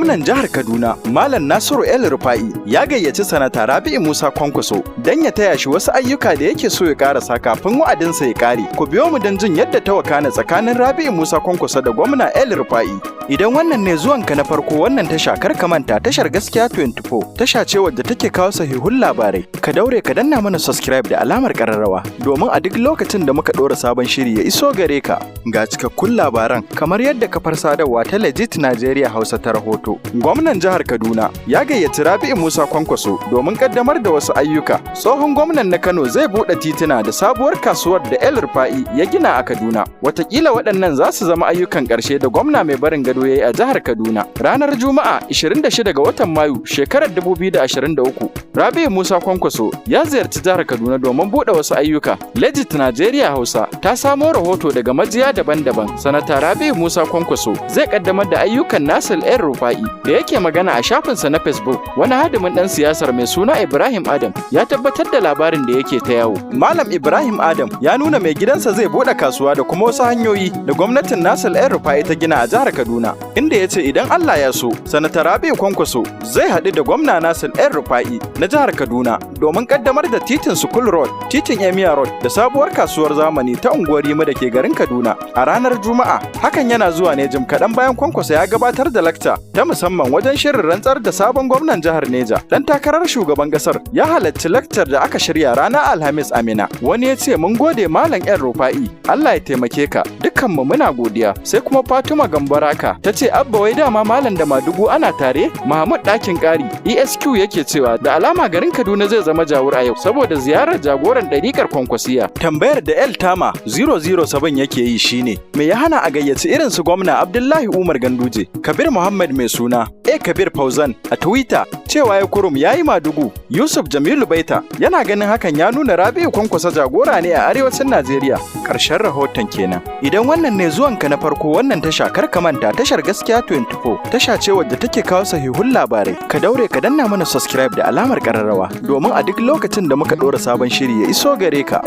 Gwamnan jihar Kaduna, Malam Nasiru El Rufa'i, ya gayyaci Sanata Rabi'u Musa Kwankwaso don ya taya shi wasu ayyuka da yake so ya karasa kafin wa'adinsa ya kare. Ku biyo mu don jin yadda ta wakana tsakanin Rabi'u Musa Kwankwaso da gwamna El Rufa'i. Idan wannan ne zuwanka na farko wannan tasha, kar ka manta, tashar Gaskiya 24 tasha ce wadda take kawo sahihun labarai. Ka daure ka danna mana subscribe da alamar kararrawa domin a duk lokacin da muka ɗora sabon shiri ya iso gare ka. Ga cikakkun labaran kamar yadda kafar sadarwa ta Legit Nigeria Hausa ta rahoto. Gwamnan jihar Kaduna ya gayyaci Rabi'u Musa Kwankwaso domin kaddamar da wasu ayyuka. Tsohon gwamnan na Kano zai buɗe tituna da sabuwar kasuwar da El Rufa'i ya gina a Kaduna. Wataƙila waɗannan za su zama ayyukan ƙarshe da gwamna mai barin gado ya yi a jihar Kaduna. Ranar Juma'a 26 ga watan Mayu shekarar 2023, Rabi'u Musa Kwankwaso ya ziyarci jihar Kaduna domin buɗe wasu ayyuka. Legit Nigeria Hausa ta samo rahoto daga majiya daban-daban. Sanata Rabi'u Musa Kwankwaso zai kaddamar da ayyukan Nasir El Rufa'i. Da yake magana a shafinsa na Facebook, wani hadimin ɗan siyasar mai suna Ibrahim Adam ya tabbatar da labarin da yake ta yawo. Malam Ibrahim Adam ya nuna mai gidansa zai buɗe kasuwa da kuma wasu hanyoyi da gwamnatin Nasir El Rufa'i ta gina a jihar Kaduna, inda ya ce idan Allah ya so, Sanata Rabi'u Kwankwaso zai haɗu da gwamna Nasir El Rufa'i na jihar Kaduna domin kaddamar da titin School Road, titin Emir Road da sabuwar kasuwar zamani ta unguwar Rimi da ke garin Kaduna a ranar Juma'a. Hakan yana zuwa ne jim kaɗan bayan Kwankwaso ya gabatar da lakca ta musamman wajen shirin rantsar da sabon gwamnan jihar Neja. Dan takarar shugaban kasar ya halarci lakcar da aka shirya ranar Alhamis a Minna. Wani ya ce, "Mun gode, Malam El Rufa'i, Allah ya taimake ka, dukkanmu muna godiya." Sai kuma Fatima Gambaraka ta ce, "Abba, wai dama Malam da Madugu ana tare?" Mahmud Ɗakin Ƙari ESQ yake cewa da alama garin Kaduna zai zama jawur a yau saboda ziyarar jagoran ɗariƙar Kwankwasiya. Tambayar da El Tama 007 yake yi shine, me ya hana a gayyaci irin su gwamna Abdullahi Umar Ganduje? Kabir Muhammad mai suna A Kabir Fauzan a Twitter cewa ya kurum yayi Madugu. Yusuf Jamilu Baita yana ganin hakan ya nuna Rabi'u Kwankwaso jagora ne a arewacin Najeriya. Ƙarshen rahoton kenan. Idan wannan ne zuwanka na farko wannan tasha, kar ka manta, tashar Gaskiya 24 tasha ce wadda take kawo sahihun labarai. Ka daure ka danna mana subscribe da alamar kararrawa domin a duk lokacin da muka ɗora sabon shiri ya iso gare ka.